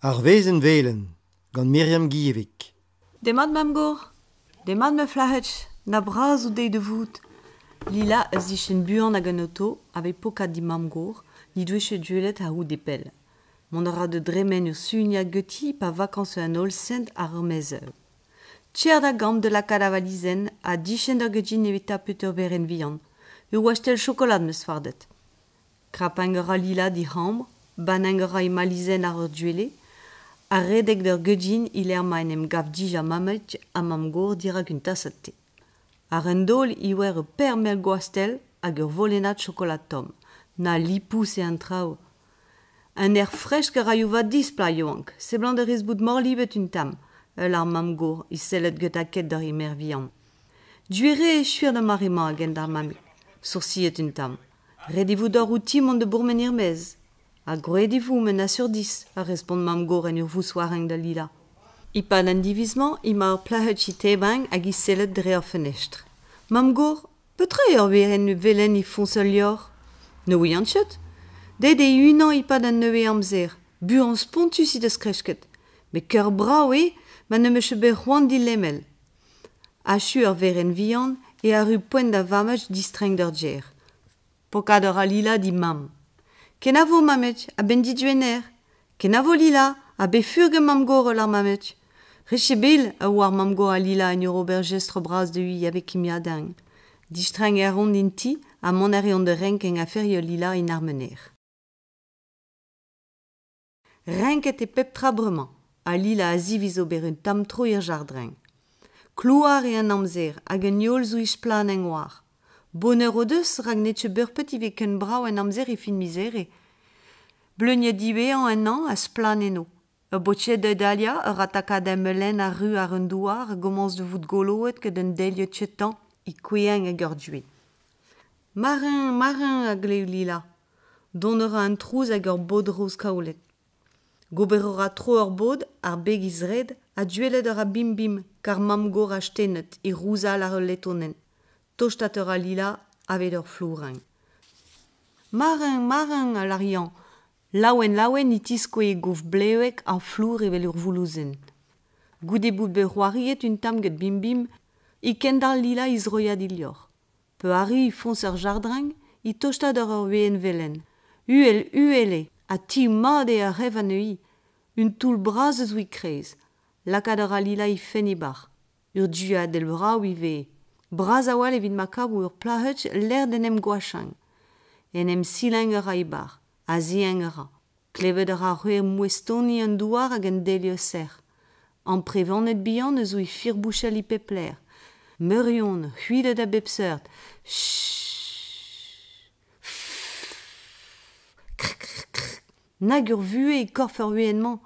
Ar wezenn velen, gant Myriam Guillevic. Demat mamm-gozh. Demat ma flac'hed. Na bras out dezhi da vout. Lila a zichenn buan hag an oto a vez pokat d'he mamm-gozh, n'he doe ket gwelet a-c'houde pell. Mont a ra da dremen ur suniad ganti pa vakañs an holl-sent àr ar maezioù. Tcher da gambr da lakaat ar valizenn ha dichenn d'ar gegin evit tapout ur werenn vihan. Ur wastell chokolad 'm eus fardet. Krapañ a ra Lila d'he c'hambr, bannañ a ra he malizenn àr ur gwele, ha redek d'ur gegin e-lec'h ma en em gav dija mammig ha mamm-gozh dirak un tasad te. Àr un daol e oa ur pemp gwastell hag ur volennad chokolad tomm. Na lipous eo an traoù. Un aer fresk a raio vad dit, plac'h yaouank. Seblant a rez bout morlivet un tamm, a lâr mamm-gozh é sellet get aked doc'h he merc'h vihan. Gwir eo echuiñ d'ar mare-mañ a-gent ar mammig, soursiet un tamm. Ret e vo deoc'h outi mont da bourmen er-maez. Ha gwraet e vo, m'en asur dit, a respont mamm-gozh en ur vousc'hoarzhin da Lila. E-pad an diviz-mañ emañ ar plac'hed é tebriñ hag é sellet dre ar fenestr. Mamm-gozh, petra eo ar werenn velen e foñs al liorzh ? Ne ouian ket. Deuet eo unan e-pad an nevez-amzer. Buan spontus he deus kresket. Met ker brav eo ma n'em eus ket bet c'hoant d'he lemel. Achu ar werenn vihan e arru poent da vammeg distreiñ d'ar gêr. Pokat a ra Lila d'he mamm. Kenavo, mammeg, a-benn digwener. Kenavo, Lila, ha bet fur gant mamm-gozh ar mammeg. Richebil a oar mamm-gozh ha Lila en ur ober jestr bras dezhi a vez kimiadañ. Distreiñ a reont en ti ha mont a reont da renkañ aferioù Lila en armener. Renket eo pep tra bremañ ha Lila a ziviz ober un tamm tro er jardrin. Klouar eo an amzer hag an heol zo e splann war. Boneur o deus rak n'eo ket bepred ivez ken brav an amzer e fin miz Here. Bleuniañ diwezhañ an hañv a splann eno. Ur boched dalia, ur atakad melen arru àr an douar a gomañs da vout goloet gant an delioù kentañ é kouezhañ ag ar gwez. Marin, Marin a glev Lila. Dont a ra an trouz hag ur bod roz-kaouled. Gober a ra tro ur bod, ar beg he zreid, ha gwelet a ra Bim-Bim, kar mamm-gozh astennet, é rouzal àr ul letonenn. Tostaat a ra Lila aveit ur flourenn. Marin, Marin, a lâr eñ. Laouen-laouen e tiskouez e gof blevek ha flour evel ur voulouzenn. Goude bout bet c'hoariet un tamm get Bim-Bim e kendalc'h Lila he zroiad e liorzh. Peuarri e foñs ar jardrin e tosta doc'h ur wezenn velen. Uhel-uhel eo ha tev mat eo ar c'hef anezhi. Un toull bras a zo e-kreiz. Lakaat a ra Lila he fenn e-barzh. Ur duadell vrav ivez. Bras a-walc'h evit ma kavo ur plac'hed lec'h d'en em goachañ. En em silañ a ra e-barzh, azezañ a ra. Klevet a ra c'hwezh mouestoni an douar hag an delioù sec'h. Amprevaned bihan a zo e firbouchal e pep lec'h. Meurion, c'hwiled a bep seurt. Nag ur vuhez e korf ar wezenn-mañ !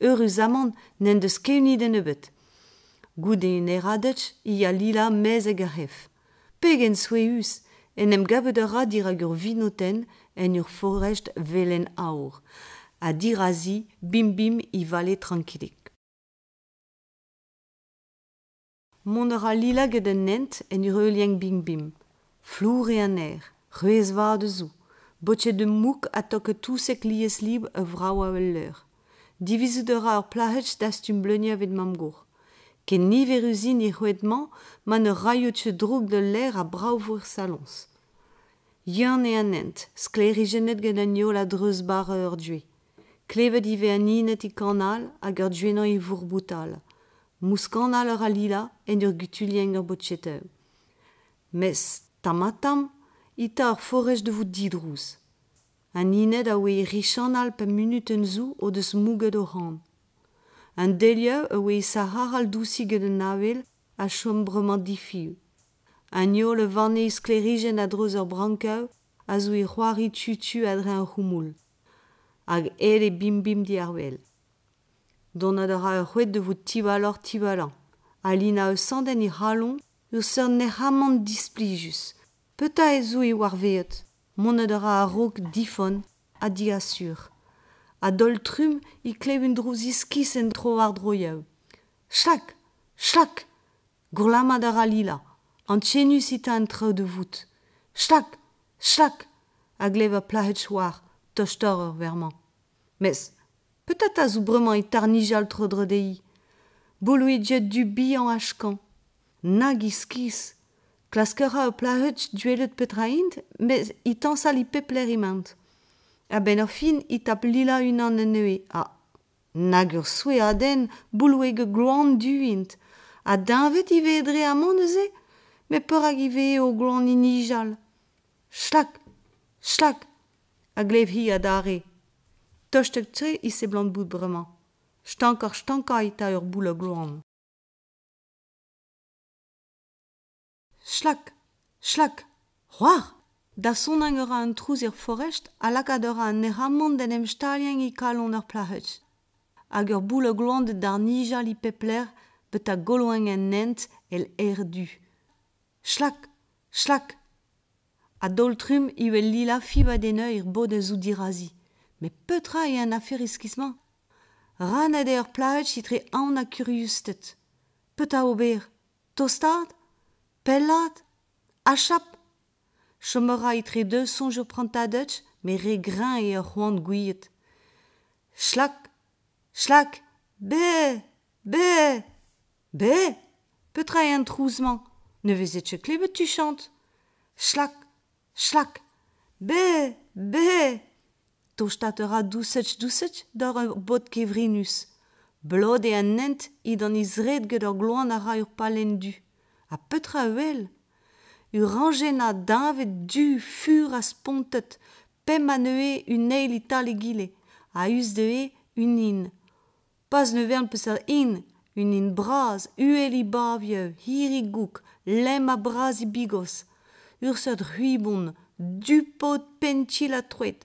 Eüruzamant n'en deus ket hini nebeut. Goude un herradeg e ya Lila maez ag ar c'hef. Pegen souezhus ! En em gavet a ra dirak ur vinotenn en ur forest velen aour. Ha dirazi, Bim-Bim e vale trankilik. Mont a ra Lila get an hent en ur heuliañ Bim-Bim. Flour eo an aer, c'hwezh vat a zo. Boched mouk ha toket touseg liesliv a vrav al leur. Divizout a ra ur plac'hed dastum bleunioù evit mamm-gozh. Ken niverus int er c'hoad-mañ ma ne raio ket droug d'al lec'h ha brav vo er saloñs. Yeun eo an hent, sklêrijennet gant an heol a-dreuz barr ur gwez. Klevet ivez an hined e kanal hag ur gwenan e vourboutal. Mouskanal a ra Lila en ur gutuilhañ ur boched. Mes tamm-ha-tamm e ta ar forest da vout didrouz. An hined a oa e richanal pemp munutenn zo o deus mouget o c'han. An delioù a oa e sac'haral dousik gant an avel a chom bremañ difiñv. An heol a vanne e sklêrijenn a-dreuz ar brankoù a zo e c'hoari tu-tu a-dreñv ar c'houmoul. Hag aet eo Bim-Bim diàr-wel. Dont a ra ur c'hoad da vout tiwalloc'h-tiwallañ. Ha Lina eus sant en he c'halon ur seurt nec'hamant displijus. Petra ez zo e oarveet ? Mont a ra a-raok difonn ha diasur. A-daol-trumm e klev un drouz iskis en trowardroioù. Chlak ! Chlak ! Gourlammat a ra Lila. Ankenius e ta an traoù da vout. Chlak ! Chlak ! a glev ar plac'hed-choar, tostoc'h ur wech-mañ. Mes Petra 'ta zo bremañ é tarnijal tro-dro dezhi? Boulouiget du bihan ha skañv. Nag iskis! Klask a ra ur plac'hed gwelet petra int, met é tañsal e pep lec'h emaint. A-benn ar fin e tap Lila unan anezhe ha, nag ur souezhadenn, bouloueg gloan du int. Ha deñved ivez dre amañ neuze? Met perak e vehe o gloan é nijal? Chlak! Chlak! a glev-hi adarre. Tostek-tre e seblant bout bremañ. Stankoc'h-stankañ e ta ur boull a gloan. Chlak! Chlak! C'hoar! Dasonañ a ra un trouz er forest ha lakaat a ra an nec'hamant d'en em staliañ e kalon ar plac'hed. Hag ur boull a gloan da darnijal e pep lec'h betek goloiñ an hent èl aer du. Chlak! Chlak! A-daol-trumm e wel Lila fiñvat en ur bod a zo dirazi. Met petra eo an afer iskis-mañ? Rannet eo ar plac'hed etre aon ha kuriusted. Petra ober? Tostaat? Pellaat? Achap? Chom a ra etre daou soñj ur prantadeg met re greñv eo ar c'hoant gouiet. Chlak! Chlak! Be! Be! Be! Petra eo an trouz-mañ? Ne vezet ket klevet tuchant. Chlak! Chlak! Be! Be! Tostaat a ra dousig-dousig doc'h ur bod kevrinus. Blot eo an hent edan he zreid get ur gloan a ra ur pallenn du. Ha petra a wel? Ur rañjennad deñved du fur ha spontet, pemp anezhe un eil e-tal egile, a-us dezhe un hin. Pas ne vern peseurt hin, un hin bras, uhel he bavioù, hir he goûg, lemm ha bras he bigos. Ur seurt c'hwibon, du-pod penn-kil-ha-troad,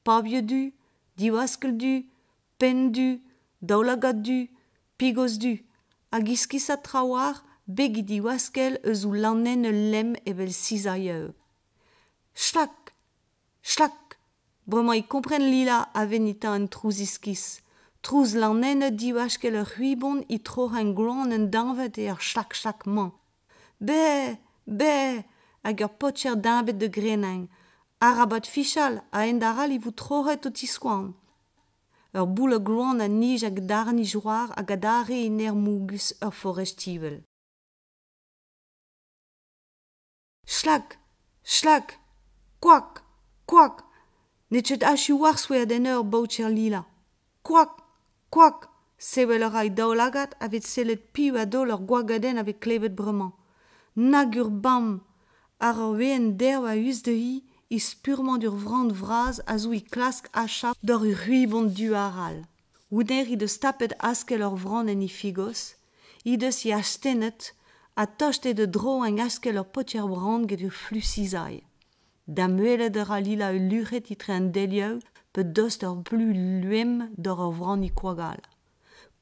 pavioù du, divaskell du, penn du, daoulagad du, pigos du, hag iskisat trawalc'h beg he divaskell eus o lanennoù lemm evel sizailhoù. Chlak! Chlak! Bremañ e kompren Lila a-venn e ta un trouz iskis. Trouz lanennoù divaskell ur c'hwibon é troc'hañ gloan un dañvad eo ar chlak-chlak-mañ. Be! Be! Hag ur paoter deñved da grenañ. Arabat fichal, a-hend-arall e vo troc'het ho tiskouarn. Ur boull a gloan a nij hag darnij war hag adarre en aer mougus ur forestivel. Chlak! Chlak! Koak! Koak! N'eo ket achu war souezhadenn ur baoter lila. Koak! Koak! Sevel a ra he daoulagad evit sellet piv a daol ur goagadenn a vez klevet bremañ. Nag ur bam! Àr ur wezenn derv a-us dezhi e spurmant ur vran vras a zo é klask achap doc'h ur c'hwibon du arall. Hounnezh he deus tapet askell ur vran en he figos, he deus he astennet ha tost eo da droañ askell ur paoter bran get ur flu sizailh. Damwelet a ra Lila ul luc'hed etre an delioù pe dost ur plu lemm doc'h ur vran é koagal.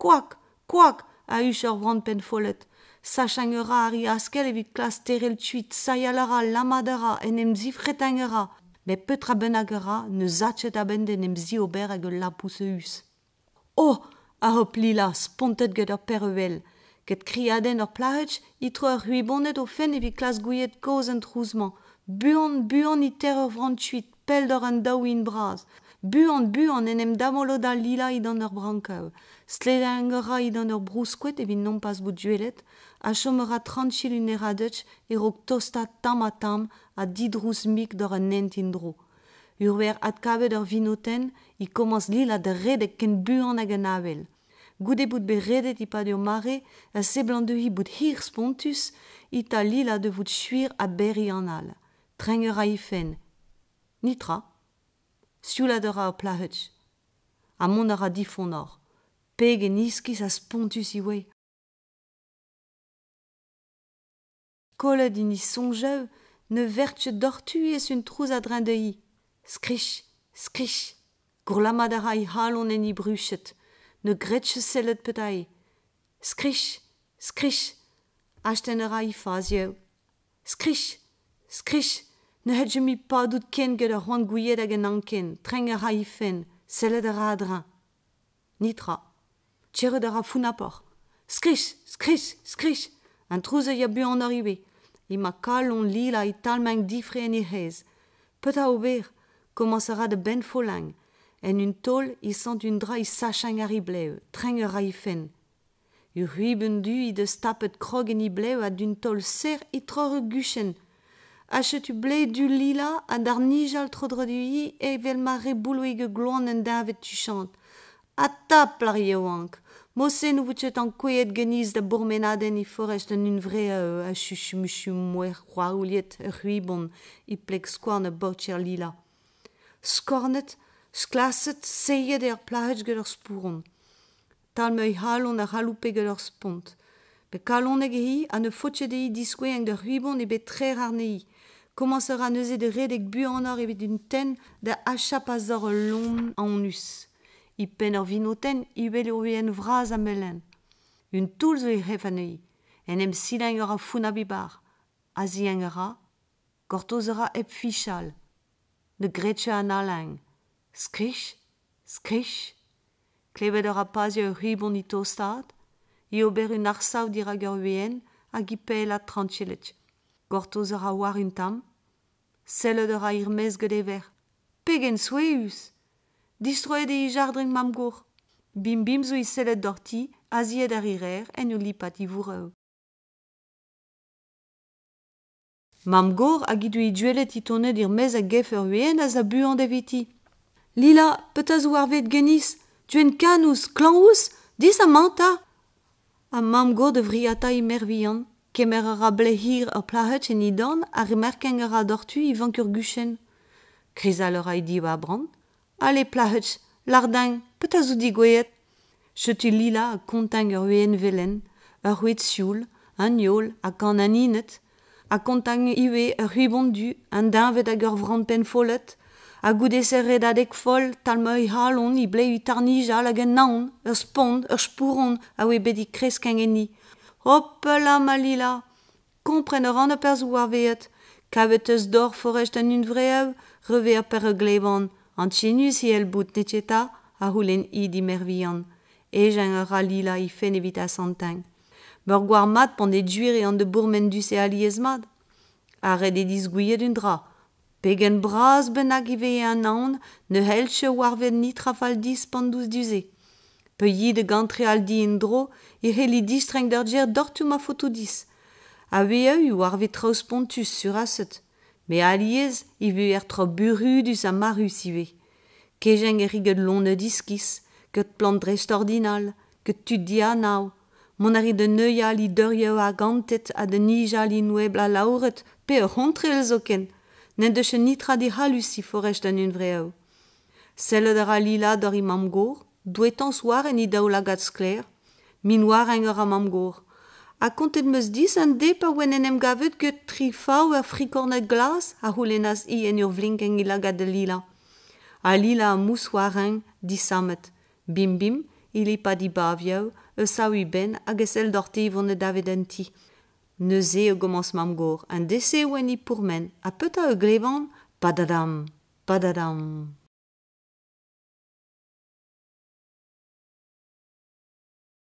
Koak! Koak! a huch ur vran pennfollet. Sachañ a ra àr he askell evit klask terc'hel kuit, sailhal a ra, lammat a ra, en em zifretañ a ra. Met petra bennak a ra, ne za ket a-benn d'en em ziober ag ul lapous eüs. Oh! a hop Lila, spontet get ur pervel. Get kriadenn ur plac'heg e tro ar c'hwiboned o fenn evit klask gouiet kaoz an trouz-mañ. Buan, buan e ter ur vran kuit, pell doc'h an daou hin bras. Buan, buan en em damolo da Lila edan ur brankaou. Stlejañ a ra edan ur brouskoed evit nompas bout gwelet, ha chom a ra trañkil un herradeg e-raok tostaat tamm-ha-tamm ha didrouz-mik doc'h an hent en-dro. Ur wech adkavet ur vinotenn e komañs Lila da redek ken buan hag an avel. Goude bout bet redet e-pad ur mare a seblant dezhi bout hir-spontus e ta Lila da vout skuizh ha berr he anal. Trenk a ra he fenn. Netra. Sioulat a ra ar plac'hed. Ha mont a ra difonnoc'h. Pegen iskis ha spontus e oa. Kollet en he soñjoù, ne verk ket doc'htu ez un trouz a-dreñv dezhi. Skrij! Skrij! Gourlammat a ra he c'halon en he bruched. Ne gred ket sellet petra eo. Skrij! Skrij! Astenn a ra he fazioù. Skrij! Skrij! Ne c'hell ket mui padout ken get ar c'hoant gouiet hag an anken. Trenk a ra he fenn. Sellet a ra a-dreñv. Netra. Tcherret a ra founnapoc'h. Skrij! Skrij! Skrij! An trouz a ya buanoc'h ivez. Emañ kalon Lila e talmañ difre en he c'hreiz. Petra ober? Komañs a ra da bennfollañ. En un taol e sant un dra é sachañ àr he blev, treñ a ra he fenn. Ur c'hwibenn du he deus tapet krog en he blev ha d'un taol serr e troc'h ur guchenn. Ha setu blev du Lila ha d'ar nijal tro-dro dezhi evel ma reboulouig gloan un deñved tuchant. Ha tap ar yaouank! Morse ne vo ket ankouaet geniz da bourmenadenn e forest an hunvreoù a chuchumuchu-mouer c'hoariet ur c'hwibon e pleg skouarn ur baoter Lila. Skornet, sklaset, seiet eo ar plac'hed gant ur spouron. Talm he c'halon a c'haloupe gant ur spont. Met kalonek eo-hi ha ne faot ket dezhi diskouezhañ d'ur c'hwibon ebet trec'h àrnezhi. Komañs a ra neuze da redek buanoc'h evit un tenn da achap a-zoc'h ul loen aonus. E penn ur vinotenn e wel ur we'enn vras ha melen. Un toull zo er c'hef anezhi. En em silañ a ra founnabl e-barh. Azeañ a ra, gortoz a ra hep fichal. Ne gred ket analañ. Skrij, skrij. Klevet a ra paziañ ur c'hwibon é tostaat, é ober un arsav dirak ur we'enn hag é pellat tranchellek. Gortoz a ra war un tamm. Sellet a ra er-maez gant e verc'h. Pegen souezhus ! Distroet eo he jardrin mamm-gozh. Bim-bim zo é sellet doc'hti, azeet àr he reer, en ur lipat he vourrev. Mamm-gozh hag he doa gwelet é tonet er-maez a gef ur we'enn a za buan daveti. Lila, petra zo war-vet genis ? Tuenn kanous, klañv ous ? Dis amañ 'ta ! Ha mamm-gozh da vriata he merc'h-vihan. Kemer a ra blev hir ur plac'hed en he dorn ha remerkañ a ra doc'htu e vank ur guchenn. Krizal a ra he div-abrant. Ale plac'hed, lâr din, petra zo degouezhet ? Setu Lila ha kontañ ur we'enn velen, ur c'hwed sioul, an heol ha kan an hined, ha kontañ ivez ur c'hwibon du, un deñved hag ur vran pennfollet, ha goude-se redadeg foll talmañ he c'halon, he blev é tarnijal hag un aon, ur spont, ur spouron a oa bet é kreskañ enni. Hopala ma Lila ! Kompren a ran ar perzh oarvezet. Kavet 'teus dor forest an hunvreoù, reve ar peurglevan, ankenius e c'hell bout, n'eo ket 'ta ? a c'houlenn-hi d'he merc'h-vihan. Ejañ a ra Lila he fenn evit asantañ. Meur goar mat pan eo gwir eo an da bourmen du-se alies-mat. Ha ret eo disgouiet un dra. Pegen bras bennak e veze an aon ne c'hell ket oarvet netra fall dispan diouzh du-se. Pa yi da gantreal di en-dro e c'helli distreiñ d'ur gêr doc'htu ma faoto dis. A-wechoù oarvet traoù spontus sur-aset. Met alies e vezer traoù burzhudus ha marrus ivez. Kejañ a ri gant loened iskis, gant plant dreistordinal, gant tud dianav. Mont a ri da neuial e deurioù argantet ha da nijal en oabl alaouret pe ur c'hontrel zoken. N'en deus ket netra dic'hallus e forest an hunvreoù. Sellet a ra Lila doc'h he mamm-gozh, douetañs oar en he daoulagad sklaer. Min oar-eñ a ra mamm-gozh. Ha kontet 'm eus dis un deiz pa oan en em gavet get tri fav er frikorneg glas a c'houlennas-hi en ur vlinkañ he lagad da Lila. Ha Lila ha mousc'hoarzhin, disammet. Bim-bim, e lipat he bavioù, e sav he benn hag e sell doc'hti e vont davet an ti. Neuze e gomañs mamm-gozh, an deiz-se e oan e pourmen, ha petra a glevan ? Padadam ! Padadam !